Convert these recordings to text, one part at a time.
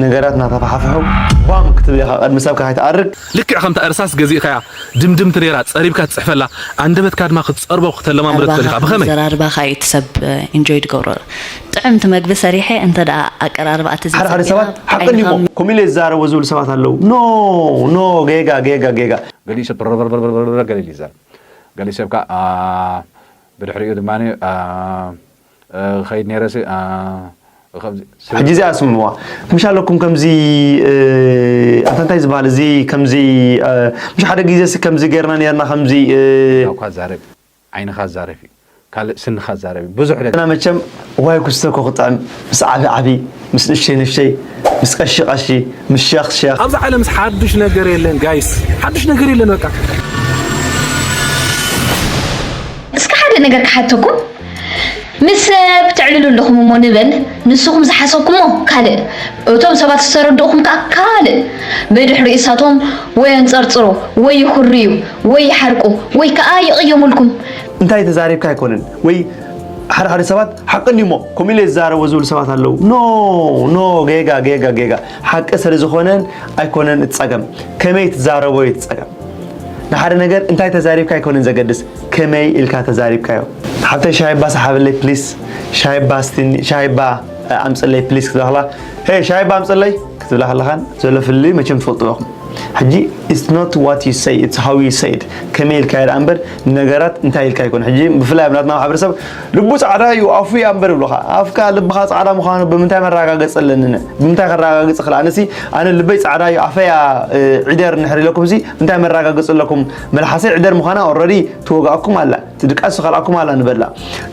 ነገራት እናተፋሓፍሑ ባም ክትብል ኢኻ፣ ቅድሚ ሰብካ ከይትኣርግ። ልክዕ ከምታ እርሳስ ገዚእካያ ድምድምቲ ነይራ ጸሪብካ ትጽሕፈላ፣ ኣንደበትካ ድማ ክትጸርቦ ክተለማምዶ ትኽእል ኢኻ። ብኸመይ? ኣዘራርባኻ እዩ እቲ ሰብ ኢንጆይ ዝገብሮ። ጥዕምቲ መግቢ ሰሪሐ እንተ ደኣ ኣቀራርባ እቲ ሓደ ሓደ ዘይጸቢቓ ሰባት ሓቂ እንዲሞ ብዓይንኻ ከምኡ ኢለ ዝዛረቦ ዝብሉ ሰባት ኣለዉ። ኖ ኖ ጌጋ ጌጋ ጌጋ። ገሊኡ ሰብ ብርርርርርር ገለ ኢሉ ይዛረብ። ገሊኡ ሰብ ከኣ ብድሕሪኡ ድማ ከይድ ነይረሲ ከምዚ ሕጂ እዚኣ ስምዕዋ። ምሽ ኣለኩም ከምዚ ኣታ እንታይ ዝበሃል እዚ ከምዚ ምሽ ሓደ ግዜ ሲ ከምዚ ጌርና ኔርና ከምዚ እኳ ዛረብ ዓይንኻ ዛረብ እዩ ካልእ ስንኻ ዛረብ እዩ ብዙሕ ደ እና መቸም ዋይ ኩስተ እኮ ክጥዕም ምስ ዓቢ ዓቢ ምስ ንእሽተይ ንእሽተይ ምስ ቀሺ ቀሺ ምስ ሸኽ ሸኽ ኣብዚ ዓለምስ ሓዱሽ ነገር የለን ጋይስ ሓዱሽ ነገር የለን በቃ እስኪ ሓደ ነገር ክሓተኩም ምስ ሰብ ተዕልሉ ኣለኹም እሞ ንበል ንስኹም ዝሓሰብኩሞ ካልእ እቶም ሰባት ዝተረድእኹም ከኣ ካልእ ብድሕሪኡ እሳቶም ወይ ኣንጸርጽሩ ወይ ይኹርዩ ወይ ይሓርቁ ወይ ከኣ ይቕየሙልኩም እንታይ ተዛሪብካ ኣይኮነን ወይ ሓደ ሓደ ሰባት ሓቂ እንዲሞ ከምኡ ኢለ ዝዛረቦ ዝብሉ ሰባት ኣለዉ ኖ ኖ ጌጋ ጌጋ ጌጋ ሓቂ ስለ ዝኾነን ኣይኮነን እቲ ጸገም ከመይ ትዛረቦ እዩ እቲ ጸገም ንሓደ ነገር እንታይ ተዛሪብካ ኣይኮነን ዘገድስ ከመይ ኢልካ ተዛሪብካዮ ሓብተይ ሻይባ ሰሓብለይ ፕሊስ ሻይባ ስቲኒ ሻይባ ኣምፅለይ ፕሊስ ክትብላ ከላ ሄ ሻይባ ኣምፅለይ ክትብላ ከለኻን ዘሎ ፍልልይ መቸም ትፈልጥዎ ኢኹም ሕጂ it's not what you say it's how you say it ከመይ ኢልካ ኢዳ እምበር ንነገራት እንታይ ኢልካ ይኮን ሕጂ ብፍላይ ኣብ ናትና ማሕበረሰብ ልቡ ፃዕዳ እዩ ኣፉ እያ እምበር ይብሉካ ኣፍካ ልብካ ፃዕዳ ምኳኑ ብምንታይ መረጋገፂ ኣለኒ ብምንታይ ከረጋግፂ ክል ኣነሲ ኣነ ልበይ ፃዕዳ እዩ ኣፈያ ዒደር እንድሕር ኢለኩም ሲ እንታይ መረጋገፂ ኣለኩም መልሓሰይ ዒደር ምኳና already ትወግኣኩም ኣላ ትድቃስ ዝኸልኣኩም ኣላ ንበላ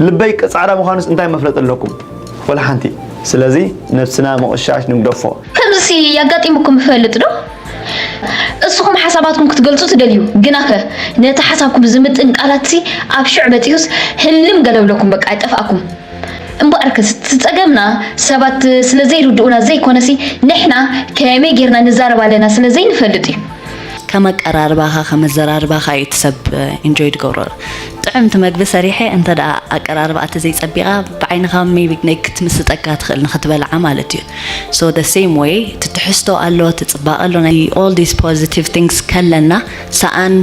ልበይ ፃዕዳ ምኳኑስ እንታይ መፍለጢ ኣለኩም ወላ ሓንቲ ስለዚ ነብስና ምቕሻሽ ንግደፎ ከምዚሲ ያጋጢሙኩም ይፈልጥ ዶ? እስኹም ሓሳባትኩም ክትገልጹ ትደልዩ፣ ግናኸ ነቲ ሓሳብኩም ዝምጥን ቃላትሲ ኣብ ሽዕ በጺሑስ ህልም ገለብለኩም በቃ ይጠፍኣኩም። እምበኣርከስ እቲ ጸገምና ሰባት ስለ ዘይርድኡና ዘይኮነሲ ንሕና ከመይ ጌርና ንዛረብ ኣለና ስለ ዘይንፈልጥ እዩ። ከም ኣቀራርባኻ ከም ኣዘራርባኻ እዩ እቲ ሰብ ኢንጆይ ዝገብሮ። ጥዕምቲ መግቢ ሰሪሐ እንተ ደኣ ኣቀራርባ እቲ ዘይጸቢቓ ብዓይንኻ maybe ናይ ክትምስጠካ ትኽእል ንኽትበልዓ ማለት እዩ። So the same way እቲ ትሕዝቶ ኣሎ፣ እቲ ጽባቐ ኣሎ፣ ናይ all these positive things ከለና ሰኣን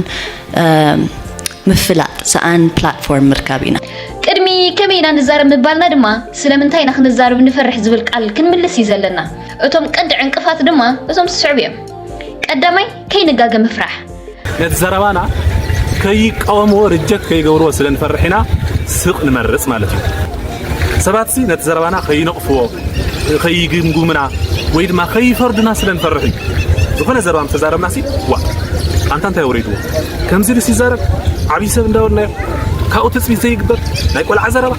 ምፍላጥ፣ ሰኣን platform ምርካብ ኢና። ቅድሚ ከመይ ኢና ንዛረብ ምባልና ድማ ስለምንታይ ኢና ክንዛረብ ንፈርሕ ዝብል ቃል ክንምልስ እዩ ዘለና። እቶም ቀንዲ ዕንቅፋት ድማ እዞም ዝስዕቡ እዮም። ቀዳማይ ከይንጋገ ምፍራሕ። ነቲ ዘረባና ከይቃወምዎ ርጀክት ከይገብርዎ ስለ ንፈርሕ ኢና ስቕ ንመርጽ ማለት እዩ። ሰባትሲ ነቲ ዘረባና ከይነቕፍዎ፣ ከይግምጉምና ወይ ድማ ከይፈርዱና ስለ ንፈርሕ እዩ። ዝኾነ ዘረባ ምስ ተዛረብናሲ ዋ ኣንታ እንታይ ወሪድዎ ከምዚ ኢሉስ ይዛረብ ዓብዪ ሰብ እንዳበልናዮ ካብኡ ትፅቢት ዘይግበር ናይ ቆልዓ ዘረባ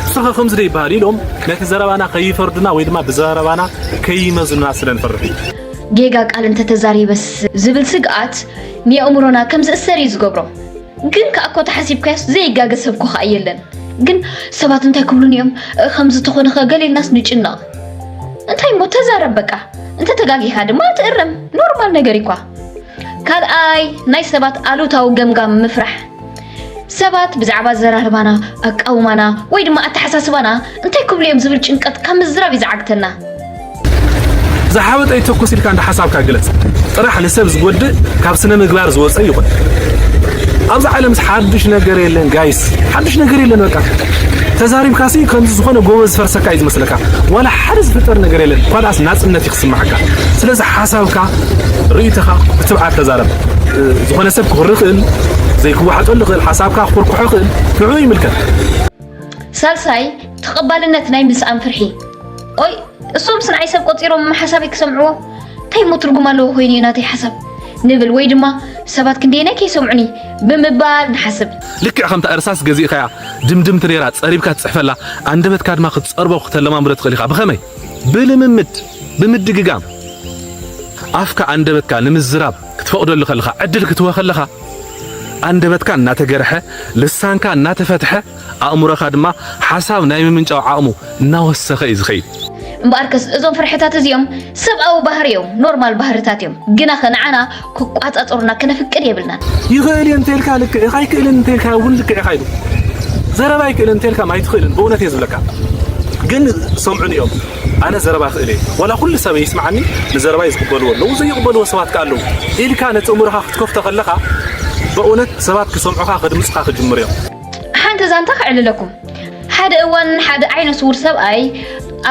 ንስኻ ከምዚ ዶ ይበሃል ኢሎም ነቲ ዘረባና ከይፈርዱና ወይ ድማ ብዘረባና ከይመዝኑና ስለ ንፈርሕ እዩ። ጌጋ ቃል እንተተዛሪበስ ዝብል ስግኣት ንየእምሮና ከም ዝእሰር እዩ ዝገብሮ። ግን ከኣ እኮ ተሓሲብካዮስ ዘይጋገ ሰብ እኮ ከኣ የለን። ግን ሰባት እንታይ ክብሉኒ እዮም ከምዚ ተኾነ ኸ ገለ ኢልናስ ንጭነቕ። እንታይ እሞ ተዛረብ በቃ። እንተ ተጋጊኻ ድማ ትእረም። ኖርማል ነገር እዩ እኳ። ካልኣይ ናይ ሰባት ኣሉታዊ ገምጋም ምፍራሕ። ሰባት ብዛዕባ ኣዘራርባና፣ ኣቃውማና ወይ ድማ ኣተሓሳስባና እንታይ ክብሉ እዮም ዝብል ጭንቀት ካብ ምዝራብ እዩ ዝዓግተና። ዝሓበጠ ይተኩስ ኢልካ እንዳ ሓሳብካ ግለጽ። ጥራሕ ንሰብ ዝጎድእ ካብ ስነ ምግባር ዝወጸ ይኹን። ኣብዚ ዓለምስ ሓዱሽ ነገር የለን ጋይስ፣ ሓዱሽ ነገር የለን በቃ። ተዛሪብካሲ ከምዚ ዝኾነ ጎበዝ ዝፈርሰካ እዩ ዝመስለካ። ዋላ ሓደ ዝፍጠር ነገር የለን። እኳ ደኣስ ናጽነት እዩ ክስምዓካ። ስለዚ ሓሳብካ ርእይቶኻ ብትብዓት ተዛረብ። ዝኾነ ሰብ ክኹሪ ይኽእል፣ ዘይክወሓጠሉ ይኽእል፣ ሓሳብካ ክኹርኩሖ ይኽእል፣ ንዕኡ ይምልከት። ሳልሳይ ተቐባልነት ናይ ምስኣን ፍርሒ። ኦይ እሶምስ ንዓይ ሰብ ቆጺሮም እሞ ሓሳበይ ክሰምዕዎ እንታይ እሞ ትርጉም ኣለዎ ኮይኑ እዩ ናተይ ሓሳብ ንብል ወይ ድማ ሰባት ክንደየናይ ከይሰምዑኒ ብምባል ንሓስብ። ልክዕ ከምታ እርሳስ ገዚእካያ ድምድምቲ ነይራ ጸሪብካ ትጽሕፈላ ኣንደበትካ ድማ ክትጸርቦ ክተለማምዶ ትኽእል ኢኻ። ብኸመይ? ብልምምድ፣ ብምድግጋም። ኣፍካ ኣንደበትካ ንምዝራብ ክትፈቕደሉ ከለኻ፣ ዕድል ክትህቦ ከለኻ፣ ኣንደበትካ እናተገርሐ፣ ልሳንካ እናተፈትሐ፣ ኣእምሮኻ ድማ ሓሳብ ናይ ምምንጫው ዓቕሙ እናወሰኸ እዩ ዝኸይድ። እምበኣርከስ እዞም ፍርሕታት እዚኦም ሰብኣዊ ባህሪ እዮም፣ ኖርማል ባህርታት እዮም። ግናኸ ንዓና ክቋጻጸሩና ክነፍቅድ የብልናን። ይኽእል እየ እንተልካ ልክዕ ኢኻ፣ ኣይክእልን እንተልካ እውን ልክዕ ኢኻ ኢሉ። ዘረባ ኣይክእልን እንተልካ ማይትኽእልን፣ ብእውነት እየ ዝብለካ። ግን ሰምዑን እዮም። ኣነ ዘረባ ክእል እየ፣ ዋላ ኩሉ ሰብ ይስማዓኒ፣ ንዘረባይ ዝቕበልዎ ኣለዉ፣ ዘይቕበልዎ ሰባት ከኣ ኣለዉ ኢልካ ነቲ እምሮኻ ክትከፍቶ ከለኻ፣ በእውነት ሰባት ክሰምዑኻ፣ ከድምጹኻ ክጅምሩ እዮም። ሓንቲ ዛንታ ከዕልለኩም። ሓደ እዋን ሓደ ዓይነ ስውር ሰብኣይ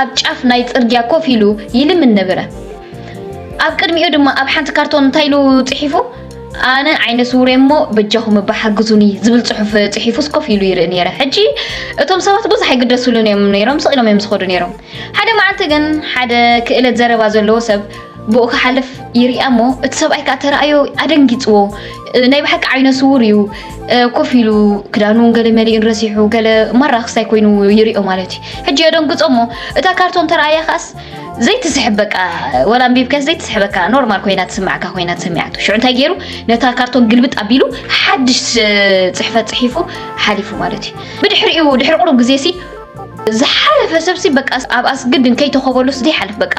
ኣብ ጫፍ ናይ ጽርግያ ኮፍ ኢሉ ይልምን ነበረ። ኣብ ቅድሚኡ ድማ ኣብ ሓንቲ ካርቶን እንታይ ኢሉ ጽሒፉ? "ኣነ ዓይነ ስውር እየ እሞ በጃኹም እባ ሓግዙኒ" ዝብል ጽሑፍ ጽሒፉስ ኮፍ ኢሉ ይርኢ ነይረ። ሕጂ እቶም ሰባት ብዙሕ ኣይግደሱሉን እዮም ነይሮም፣ ስቕ ኢሎም እዮም ዝኸዱ ነይሮም። ሓደ መዓልቲ ግን ሓደ ክእለት ዘረባ ዘለዎ ሰብ ብኡ ክሓልፍ ይሪኣ እሞ እቲ ሰብኣይ ከኣ ተራእዮ ኣደንጊጽዎ። እ፣ ናይ ብሓቂ ዓይነ ስውር እዩ። እ፣ ኮፍ ኢሉ ክዳኑ ገለ መሊኡን ረሲሑ ገለ ማራ ክስታይ ኮይኑ ይሪኦ ማለት እዩ። ሕጂ የደንግጾ እሞ እታ ካርቶን ተራእያ ከኣስ ዘይትስሕብ በቃ፣ ወላ ኣንቢብካስ ዘይትስሕበካ፣ ኖርማል ኮይና ትስምዓካ ኮይና ተሰሚዓቶ። ሽዑ እንታይ ገይሩ? ነታ ካርቶን ግልብጥ ኣቢሉ ሓድሽ፣ እ፣ ጽሕፈት ጽሒፉ ሓሊፉ ማለት እዩ። ብድሕሪኡ፣ ድሕሪ ቁሩብ ግዜ ሲ ዝሓለፈ ሰብሲ በቃ ኣብ ኣስግድን ከይተኸበሉስ ዘይሓልፍ በቃ።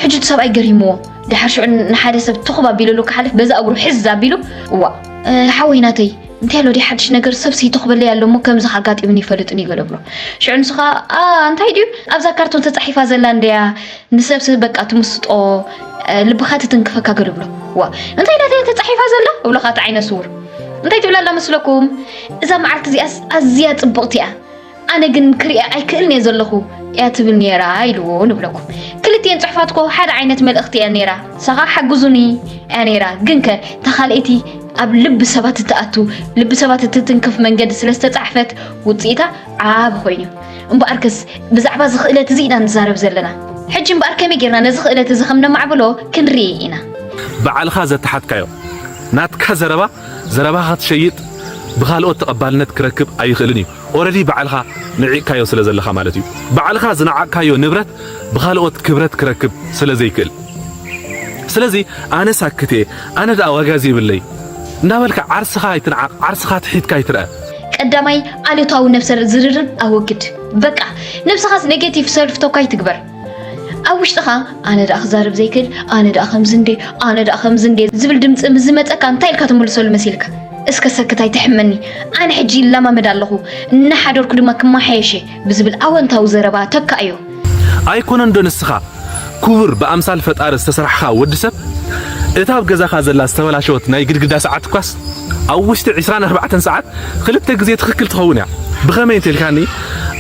ሕጂ እቲ ሰብኣይ ገሪምዎ። ድሓር ሽዑ ንሓደ ሰብ ትኹብ ኣቢሉሉ ክሓልፍ በዛ እግሩ ሕዝ ኣቢሉ፣ "እዋ፣ እ፣ ሓወይ ናተይ፣ እንታይ ኣሎ ድዩ ሓድሽ ነገር? ሰብሲ ይተኽበለይ ኣሎ እሞ ከምዚ ኣጋጢሙኒ ይፈልጥን እዩ" ገለ ብሎ። ሽዑ ንሱ ኸኣ፣ "ኣ፣ እንታይ ድዩ ኣብዛ ካርቶን ተጻሒፋ ዘላ እንድያ ንሰብሲ በቃ ትምስጦ፣ እ፣ ልብኻ ትትንክፈካ" ገለ ብሎ። "ዋ፣ እንታይ ናተይ ተጻሒፋ ዘላ?" እብሎ ኸኣ እቲ ዓይነ ስውር። "እንታይ ትብል ኣላ መስለኩም? እዛ መዓልቲ እዚኣስ ኣዝያ ጽብቕቲ እያ። ኣነ ግን ክሪኣ ኣይክእልን እየ ዘለኹ" እያ ትብል ነይራ ኢልዎ ንብለኩም። ክልቲኤን ጽሑፋት እኮ ሓደ ዓይነት መልእኽቲ እያ ነይራ። ንሳ ኸኣ ሓግዙኒ እያ ነይራ። ግንከ እታ ካልኣይቲ ኣብ ልቢ ሰባት እትኣቱ፣ ልቢ ሰባት እትትንክፍ መንገዲ ስለ ዝተጻሕፈት ውጽኢታ ዓቢ ኮይኑ እዩ። እምበኣርከስ ብዛዕባ እዚ ክእለት እዚ ኢና ንዛረብ ዘለና። ሕጂ እምበኣር ከመይ ጌርና ነዚ ክእለት እዚ ከም ነማዕብሎ ክንርኢ ኢና። ባዕልኻ ዘተሓትካዮ ናትካ ዘረባ፣ ዘረባኻ ክትሸይጥ ብኻልኦት ተቐባልነት ክረክብ ኣይኽእልን እዩ። ኦረዲ ባዕልኻ ንዒቕካዮ ስለ ዘለኻ ማለት እዩ። ባዕልኻ ዝነዓቕካዮ ንብረት ብኻልኦት ክብረት ክረክብ ስለ ዘይክእል። ስለዚ ኣነ ሳክት እየ፣ ኣነ ደኣ ዋጋ ዘይብለይ እንዳበልካ ዓርስኻ ኣይትንዓቕ፣ ዓርስኻ ትሒትካ ኣይትርአ። ቀዳማይ ኣሉታዊ ነብሰ ዝርርብ ኣወግድ። በቃ ነብስኻስ ኔጌቲቭ ሰልፍ ቶክ ኣይትግበር። ኣብ ውሽጥኻ ኣነ ደኣ ክዛረብ ዘይክእል፣ ኣነ ደኣ ከምዚ እንዴ፣ ኣነ ደኣ ከምዚ እንዴ ዝብል ድምፂ ምስ ዝመፀካ እንታይ ኢልካ ትምልሰሉ መሲልካ? "እስከ ሰክት ኣይትሕመኒ፣ ኣነ ሕጂ ይለማመድ ኣለኹ፣ እናሓደርኩ ድማ ክመሓየሽ እየ" ብዝብል ኣወንታዊ ዘረባ ተካእዮ። ኣይኮነን ዶ ንስኻ ክቡር ብኣምሳል ፈጣሪ ዝተሰርሕኻ ወዲ ሰብ? እታ ኣብ ገዛኻ ዘላ ዝተበላሸወት ናይ ግድግዳ ሰዓት እኳስ ኣብ ውሽጢ ዕስራን ኣርባዕተን ሰዓት ክልተ ግዜ ትኽክል ትኸውን እያ። ብኸመይ እንተልካኒ፣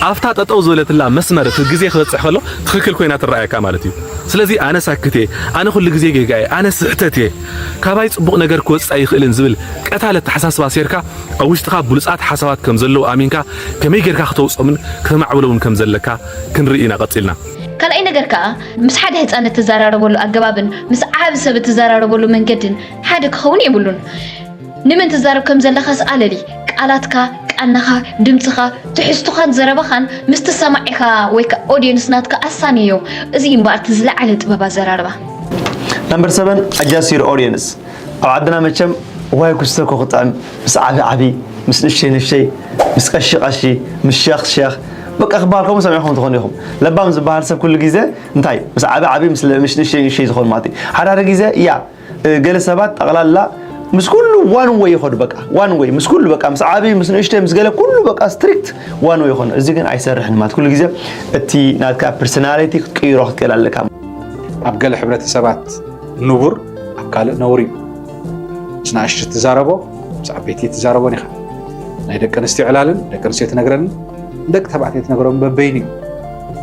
ኣብታ ጠጠው ዝበለትላ መስመር እቲ ግዜ ክበጽሕ ከሎ ትኽክል ኮይና ትረኣየካ ማለት እዩ። ስለዚ ኣነ ሳክት እየ፣ ኣነ ኩሉ ግዜ ጌጋ እየ፣ ኣነ ስሕተት እየ፣ ካባይ ጽቡቕ ነገር ክወጽእ ኣይኽእልን ዝብል ቀታል ኣተሓሳስባ ሴርካ፣ ኣብ ውሽጥኻ ብሉጻት ሓሳባት ከም ዘለዉ ኣሚንካ ከመይ ጌርካ ክተውጾምን ክተማዕብሎምን ከም ዘለካ ክንርኢ ኢና ቀጺልና። ካልኣይ ነገር ከኣ፣ ምስ ሓደ ህጻን እትዘራረበሉ ኣገባብን ምስ ዓቢ ሰብ እትዘራረበሉ መንገድን ሓደ ክኸውን የብሉን። ንመን ትዛረብ ከም ዘለኻስ ኣለሊ። ቃላትካ፣ ቃናኻ፣ ድምጽኻ፣ ትሕዝቶኻን ዘረባኻን ምስቲ ሰማዒኻ ወይ ከኣ ኦድየንስ ናትካ ኣሳንዮ። እዚ እዩ እምበኣር እቲ ዝለዓለ ጥበብ ኣዘራርባ። ናምበር ሰቨን፣ adjust your audience። ኣብ ዓድና መቸም ዋይ ኩስተ እኮ ክጥዕም፣ ምስ ዓቢ ዓቢ፣ ምስ ንእሽተይ ንእሽተይ፣ ምስ ቀሺ ቀሺ፣ ምስ ሸኽ ሸኽ፣ በቃ ክበሃል ከምኡ ሰሚዕኹም ትኾኑ ኢኹም። ለባም ዝበሃል ሰብ ኩሉ ግዜ እንታይ? ምስ ዓቢ ዓቢ፣ ምስ ለ-፣ ምስ ንእሽተይ ንእሽተይ ዝኾን ማለት እዩ። ሓደ ሓደ ግዜ እያ፣ እ፣ ገለ ሰባት ጠቕላላ ምስ ኩሉ ዋን ዌይ ይኸዱ፣ በቃ ዋን ዌይ፣ ምስ ኩሉ በቃ፣ ምስ ዓቢ፣ ምስ ንእሽተይ፣ ምስ ገለ ኩሉ በቃ ስትሪክት ዋን ዌይ ይኾኑ። እዚ ግን ኣይሰርሕን ማለት፣ ኩሉ ግዜ እቲ ናትካ ፐርሶናሊቲ ክትቅይሮ ክትክእል ኣለካ። ኣብ ገለ ሕብረተሰባት ንቡር፣ ኣብ ካልእ ነውሪ እዩ። ምስ ንኣሽቱ ትዛረቦ፣ ምስ ዓበይቲ ትዛረቦን ኢኻ። ናይ ደቂ ኣንስትዮ ዕላልን ደቂ ኣንስትዮ ትነግረንን ንደቂ ተባዕትዮ ትነግሮም በበይኑ እዩ።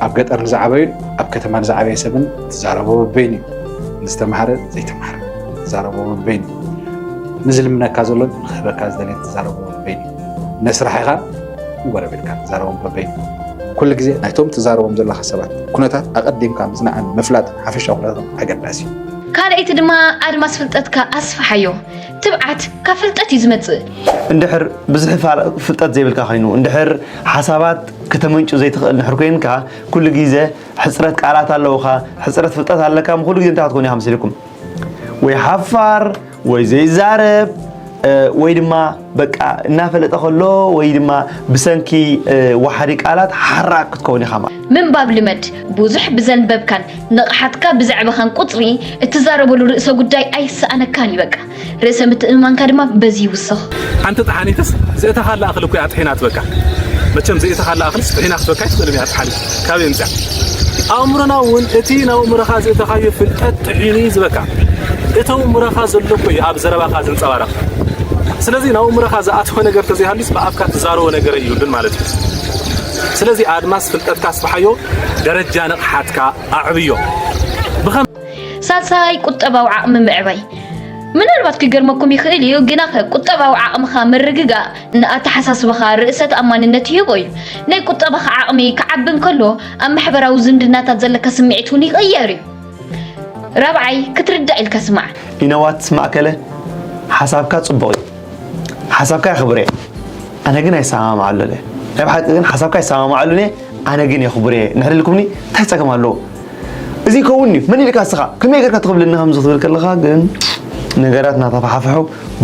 ኣብ ገጠር ንዝዓበዩን ኣብ ከተማ ንዝዓበየ ሰብን ትዛረቦ በበይኑ እዩ። ንዝተማህረ ዘይተማህረ ትዛረቦ በበይኑ እዩ። ንዝልምነካ ዘሎን ንክህበካ ዝደልየን ትዛረቦ በበይኑ እዩ። ነስራሕ ኢኻ ንጎረቤትካ ትዛረቦም በበይኑ። ኩሉ ግዜ ናይቶም ትዛረቦም ዘለኻ ሰባት ኩነታት ኣቐዲምካ ምጽናዕን ምፍላጥን ሓፈሻዊ ኩነታቶም ኣገዳሲ እዩ። ካልኣይቲ ድማ ኣድማስ ፍልጠትካ ኣስፍሓዮ። ትብዓት ካብ ፍልጠት እዩ ዝመጽእ። እንድሕር ብዙሕ ፋል-፣ ፍልጠት ዘይብልካ ኮይኑ፣ እንድሕር ሓሳባት ከተመንጩ ዘይትኽእል እንድሕር ኮይንካ፣ ኩሉ ግዜ ሕጽረት ቃላት ኣለውኻ፣ ሕጽረት ፍልጠት ኣለካ፣ ኩሉ ግዜ እንታይ ክትኮኑ ኢኻ መሲልኩም? ወይ ሓፋር፣ ወይ ዘይዛረብ፣ እ፣ ወይ ድማ በቃ እናፈለጠ ከሎ፣ ወይ ድማ ብሰንኪ፣ እ፣ ወሓዲ ቃላት ሓራቕ ክትከውን ኢኻ ማለት። ምንባብ ልመድ። ብዙሕ ብዘንበብካን ንቕሓትካ ብዘዕበኻን ቁጽሪ እትዛረበሉ ርእሰ ጉዳይ ኣይሰኣነካን እዩ በቃ። ርእሰ ምትእምማንካ ድማ በዚ ይውስኽ። ሓንቲ ጠሓኒትስ ዘእተኻላ እኽሊ እኮ እያ ጥሒና ትበካ። መቸም ዘእተኻላ እኽልስ ጥሒና ክትበካ ኣይትኽእልን እያ ጠሓኒት። ካበይ ኣምፅያ? ኣእምሮና እውን እቲ ናብ ኣእምሮኻ ዘእተኻዮ ፍልጠት ጥሒኑ እዩ ዝበካ። እቲ ኣእምሮኻ ዘሎ እኮ እዩ ኣብ ዘረባኻ ዝንጸባረቕ። ስለዚ ናብ ኣእምሮኻ ዝኣተወ ነገር ተዘይሃልዩስ ብኣፍካ ትዛረቦ ነገር የብሉን ማለት እዩ። ስለዚ ኣድማስ ፍልጠትካ ኣስፍሓዮ፣ ደረጃ ንቕሓትካ ኣዕብዮ። ብኸም ሳልሳይ ቁጠባዊ ዓቕሚ ምዕባይ። ምናልባት ክገርመኩም ይኽእል እዩ፣ ግናኸ ቁጠባዊ ዓቕምኻ ምርግጋእ ንኣተሓሳስባኻ ርእሰ ተኣማንነት ይህቦ እዩ። ናይ ቁጠባኻ ዓቕሚ ክዓቢ እንከሎ ኣብ ማሕበራዊ ዝምድናታት ዘለካ ስምዒት እውን ይቕየር እዩ። ራብዓይ ክትርዳእ ኢልካ ስማዕ። ኢነዋት ማእከለ ሓሳብካ ጽቡቕ እዩ። ሓሳብካ የኽብር እየ። ኣነ ግን ኣይሰማማዓሉን እየ። ናይ ብሓቂ ግን ሓሳብካ ኣይሰማማዓሉን እየ። ኣነ ግን የኽብር እየ እንድሕር ኢልኩምኒ እንታይ ጸገም ኣለዎ? እዚ ይኸውን እዩ። መን ኢልካ እስኻ? ከመይ ጌርካ ትኽብለኒ ከምዚ ክትብል ከለኻ ግን ነገራት እናተፋሓፍሑ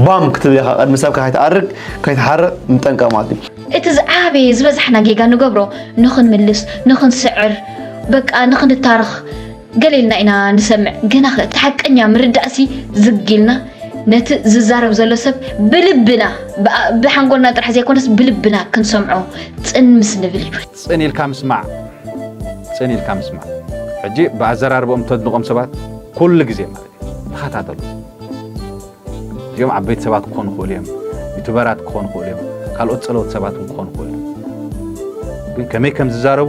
ባም ክትብል ኢኻ። ቅድሚ ሰብካ ከይትኣርግ ከይትሓርቕ ንጠንቀቕ ማለት እዩ። እቲ ዝዓበየ ዝበዛሕና ጌጋ ንገብሮ ንኽንምልስ ንኽንስዕር በቃ ንኽንታረኽ ገለ ኢልና ኢና ንሰምዕ። ግናኸ እቲ ሓቀኛ ምርዳእሲ ዝግ ኢልና ነቲ ዝዛረብ ዘሎ ሰብ ብልብና ብሓንጎልና ጥራሕ ዘይኮነስ ብልብና ክንሰምዖ ጽን ምስ ንብል እዩ። ጽን ኢልካ ምስማዕ ጽን ኢልካ ምስማዕ። ሕጂ ብኣዘራርበኦም ተድንቖም ሰባት ኩሉ ግዜ ማለት እዩ ተኸታተሉ። እዚኦም ዓበይቲ ሰባት ክኾኑ ይኽእሉ እዮም፣ ዩቱበራት ክኾኑ ይኽእሉ እዮም፣ ካልኦት ጸለውቲ ሰባት እውን ክኾኑ ይኽእሉ እዮም። ግን ከመይ ከም ዝዛረቡ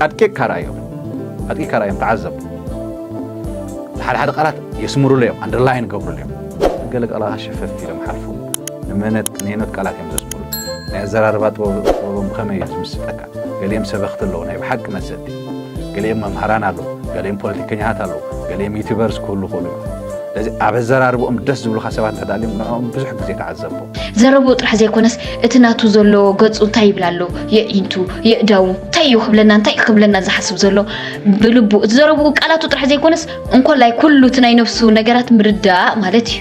ኣጥቂካ ርኣዮም፣ ኣጥቂካ ርኣዮም ተዓዘብ። ሓደ ሓደ ቃላት የስምሩሉ እዮም፣ ኣንደርላይን ገብሩሉ እዮም። ገለ ቃላት ሸፈፍ ኢሎም ሓልፉ ንመነት ንሄኖት ቃላት እዮም ዘስምሩ። ናይ ኣዘራርባ ጥበቦም ብኸመይ እዩ ዝምስጠካ? ገሊኦም ሰበኽቲ ኣለዉ፣ ናይ ብሓቂ መሰጥቲ። ገሊኦም መምሃራን ኣለዉ፣ ገሊኦም ፖለቲከኛታት ኣለዉ፣ ገሊኦም ዩቱበርስ ክህሉ ይኽእሉ እዮም። ስለዚ ኣብ ኣዘራርብኦም ደስ ዝብሉኻ ሰባት እንተዳልዮም ንዕኦም ብዙሕ ግዜ ተዓዘቦም። ዘረብኡ ጥራሕ ዘይኮነስ እቲ ናቱ ዘሎ ገጹ እንታይ ይብል ኣሎ፣ የዒንቱ፣ የእዳዉ እንታይ እዩ ክብለና እንታይ እዩ ክብለና ዝሓስብ ዘሎ ብልቡ እቲ ዘረብኡ ቃላቱ ጥራሕ ዘይኮነስ እንኮላይ ኩሉ እቲ ናይ ነፍሱ ነገራት ምርዳእ ማለት እዩ።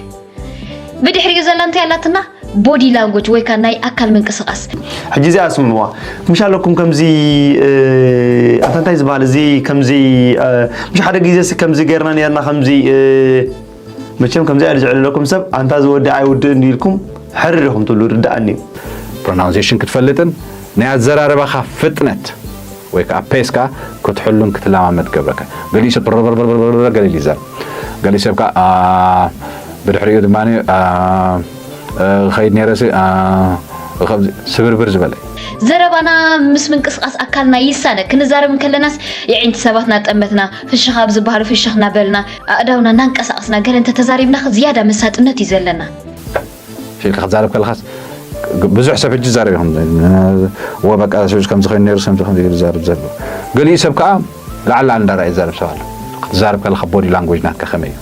ብድሕሪኡ ዘላ እንታይ ኣላትና? ቦዲ ላንጎጅ ወይ ከዓ ናይ ኣካል ምንቅስቃስ። ሕጂ እዚኣ ስምዕዋ ምሽ ኣለኩም ከምዚ ኣታ እንታይ ዝበሃል እዚ ከምዚ ምሽ ሓደ ግዜ ሲ ከምዚ ገርና ነርና ከምዚ መቸም ከምዚ ኣሉ ዝዕልለኩም ሰብ ኣንታ ዝወዲ ኣይውድእ እንዲልኩም ሕርር ኢኹም ትብሉ ርዳኣኒ እዩ። ፕሮናውንሴሽን ክትፈልጥን ናይ ኣዘራርባኻ ፍጥነት ወይ ከዓ ፔስካ ክትሕሉን ክትለማመድ ገብረካ። ገሊኡ ሰብ ርርርርርር ገለ ኢሉ ይዛረብ። ገሊኡ ሰብ ከዓ ብድሕሪኡ ድማ ኸይድ ነይረ ስብርብር ዝበለ። ዘረባና ምስ ምንቅስቃስ ኣካልና ይሳነ። ክንዛረብ እንከለናስ የዒንቲ ሰባትና ጠመትና ፍሽኽ ኣብ ዝበሃሉ ፍሽኽ እናበልና ኣእዳውና እናንቀሳቐስና ገለ እንተተዛሪብና ዝያዳ መሳጥነት እዩ ዘለና። ኢልካ ክትዛረብ ከለኻስ ብዙሕ ሰብ ሕጂ ይዛረብ ይኹን ወ በቃ ከምዚ ኮይኑ ነይሩ ከምዚ ከምዚ ኢሉ ዝዛረብ ዘሎ ገሊኡ ሰብ ከዓ ላዕሊ ላዕሊ እንዳረኣ ይዛረብ ሰብ ኣሎ ክትዛረብ ከለካ ቦዲ ላንጉጅ ናትካ ከመይ እዩ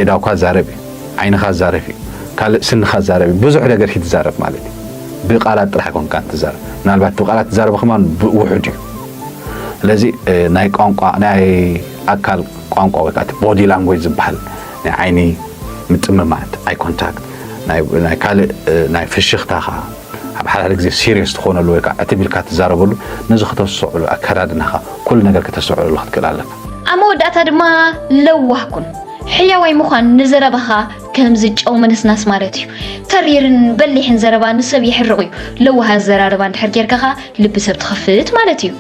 ኤዳውካ ዛረብ እዩ ዓይንካ ዛረብ እዩ ካልእ ስንካ ዛረብ እዩ ብዙሕ ነገር ክትዛረብ ማለት እዩ ብቃላት ጥራሕ ኣይኮንካን ትዛረብ ምናልባት ብቃላት ትዛረብ ከማን ውሑድ እዩ ስለዚ ናይ ቋንቋ ናይ ኣካል ቋንቋ ወይ ከዓ ቦዲ ላንጉጅ ዝበሃል ናይ ዓይኒ ምጥምማት፣ ኣይ ኮንታክት፣ ናይ ካልእ ናይ ፍሽኽታኻ ኣብ ሓደ ሓደ ግዜ ሲሪየስ ትኾነሉ ወይ ከዓ ዕትብ ኢልካ ትዛረበሉ ነዚ ክተስዕሉ ኣከዳድናኻ ኩሉ ነገር ክተስዕሉ ክትክእል ኣለካ። ኣብ መወዳእታ ድማ ለዋህ ኩን። ሕያዋይ ምዃን ንዘረባኻ ከምዚ ጨው ምንስናስ ማለት እዩ። ተሪርን በሊሕን ዘረባ ንሰብ የሕርቕ እዩ። ለዋህ ኣዘራርባ እንድሕር ጌርካ ኸኣ ልቢ ሰብ ትኸፍት ማለት እዩ።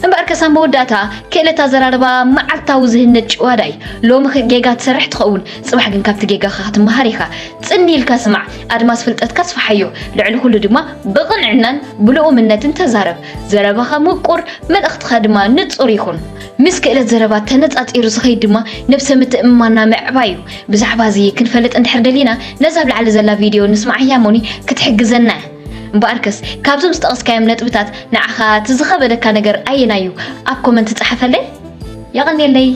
እምበኣርከስ ኣብ መወዳእታ ክእለት ኣዘራርባ መዓልታዊ ዝህነድ ጭዋዳ እዩ። ሎሚ ጌጋ ትሰርሕ ትኸውን፣ ጽባሕ ግን ካብቲ ጌጋኻ ክትመሃር ኢኻ። ጽን ኢልካ ስማዕ፣ ኣድማስ ፍልጠትካ ኣስፍሓዮ። ልዕሊ ኩሉ ድማ ብቕንዕናን ብልኡምነትን ተዛረብ። ዘረባኻ ምቁር፣ መልእኽትኻ ድማ ንጹር ይኹን። ምስ ክእለት ዘረባ ተነጻጺሩ ዝኸይድ ድማ ነብሰ ምትእምማንና ምዕባይ እዩ። ብዛዕባ እዚ ክንፈልጥ እንድሕር ደሊና ነዛ ኣብ ላዕሊ ዘላ ቪድዮ ንስማዓያ እሞኒ ክትሕግዘና እያ። እምበኣርከስ ካብዞም ዝጠቐስካዮም ነጥብታት ንዓኻ እቲ ዝኸበደካ ነገር ኣየናይ እዩ? ኣብ ኮመንት ጸሓፈለይ። የቐንየለይ።